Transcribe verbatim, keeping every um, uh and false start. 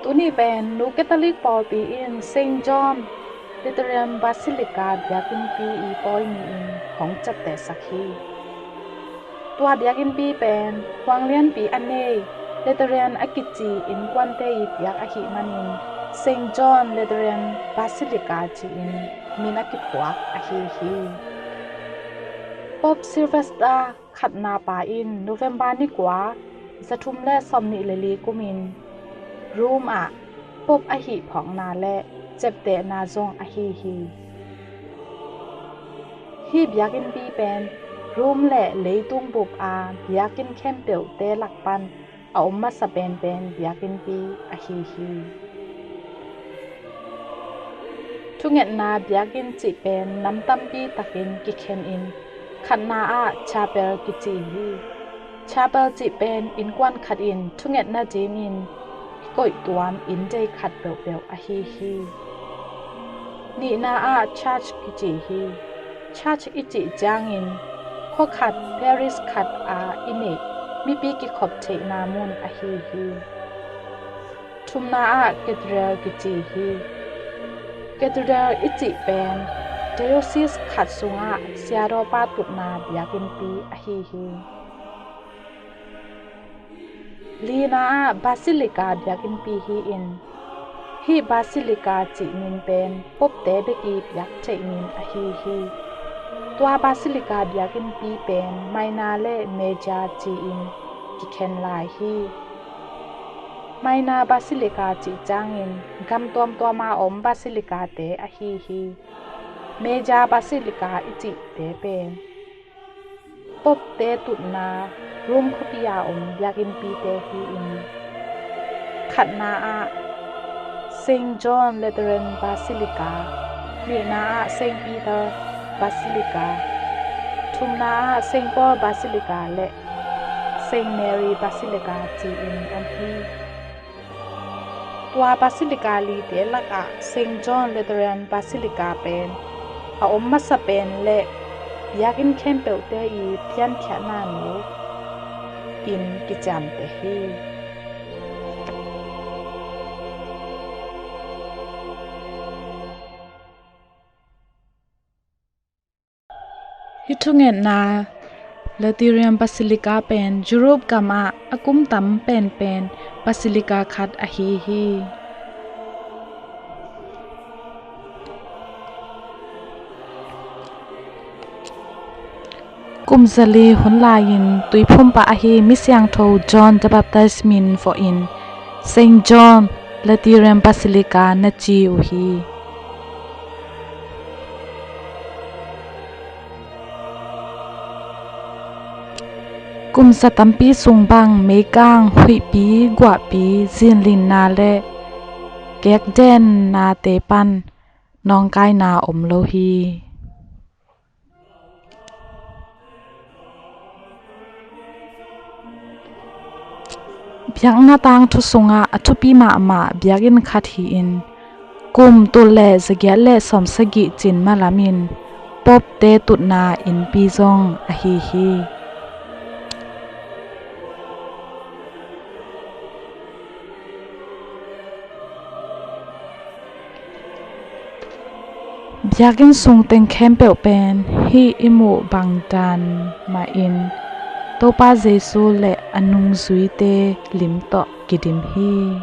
Tuni pen Nu Catholic pawlpi in Saint John Lateran Basilica biakinnpi i pawi ni-in hong ciaptehsak hi. Tua biakinnpi pen huanglianpi a nei Lateran a kici innkuante i biak ahih manin Saint John Lateran Basilica ci-in min a kiphuak ahi hi. Pope Sylvester khatna pa in November ni kua, zathum le sawmnih le li kumin Rome ah Pope ahi phawkna le ciaptehna zong ahi hi. Hih biakinnpi pen Rome le leitung bup a biakinn khempeuhte lak pan a om masa penpen biakinnpi ahi hi. Thungetna biakinn cih pen nam tampi takin kikhenin khatna ah chapel kici hi. Chapel cih pen innkuan khat in thungetna dingin kikoihtuam inndei khat peuhpeuh ahi hi. Nihna ah church kici hi. Church i cih ciangin khua khat, parish khat a i neih mipi kikhop theihna mun ahi hi. Thumna ah cathedral kici hi. Cathedral i cih pen diocese khat sungah siadawpa tutna biakinnpi ahi hi. Lina ah basilica biakinnpi hi-in, hih basilica cih min pen popte bek i biak theih min ahi hi. Tua basilica biakinnpi pen minor le major ci-in kikhen lai hi. Minor basilica cih ciangin gam tuamtuam a om basilicate ahi hi. Major basilica i cihte pen popte tutna Rome khuapi a om biakinnpite hi-in, khatna ah Saint John Lateran Basilica, nihna ah Saint Peter Basilica, thumna ah Saint Paul Basilica le Saint Mary Basilica ci-in om hi. Tua basilica lite lakah Saint John Lateran Basilica pen a om masa pen le biakinn khempeuhte i piankhiatna nu in kiciamteh hi. Hih thungetna Lateran Basilica pen Europe gam ah a kum tam penpen basilica khat ahi hi. Kum zali hun lai-in tuiphum pah ahi misiangtho John the Baptist min vawhin Saint John Lateran Basilica na ci uh hi. Kum za tampi sung bang meikang, huihpi, guahpi, zinlinna le kekdennate pan nawngkaina om lo hi. Biakna tangthu sungah a thupi mahmah biakinn khat hi-in kum tul le zagiat le sawmsagih cin malamin popte tutna innpi zong ahi hi. Biakinn sung teng khempeuh pen hih i muh bangdan mahin Topa Jesu le a nungzuite lim tawh kidim hi.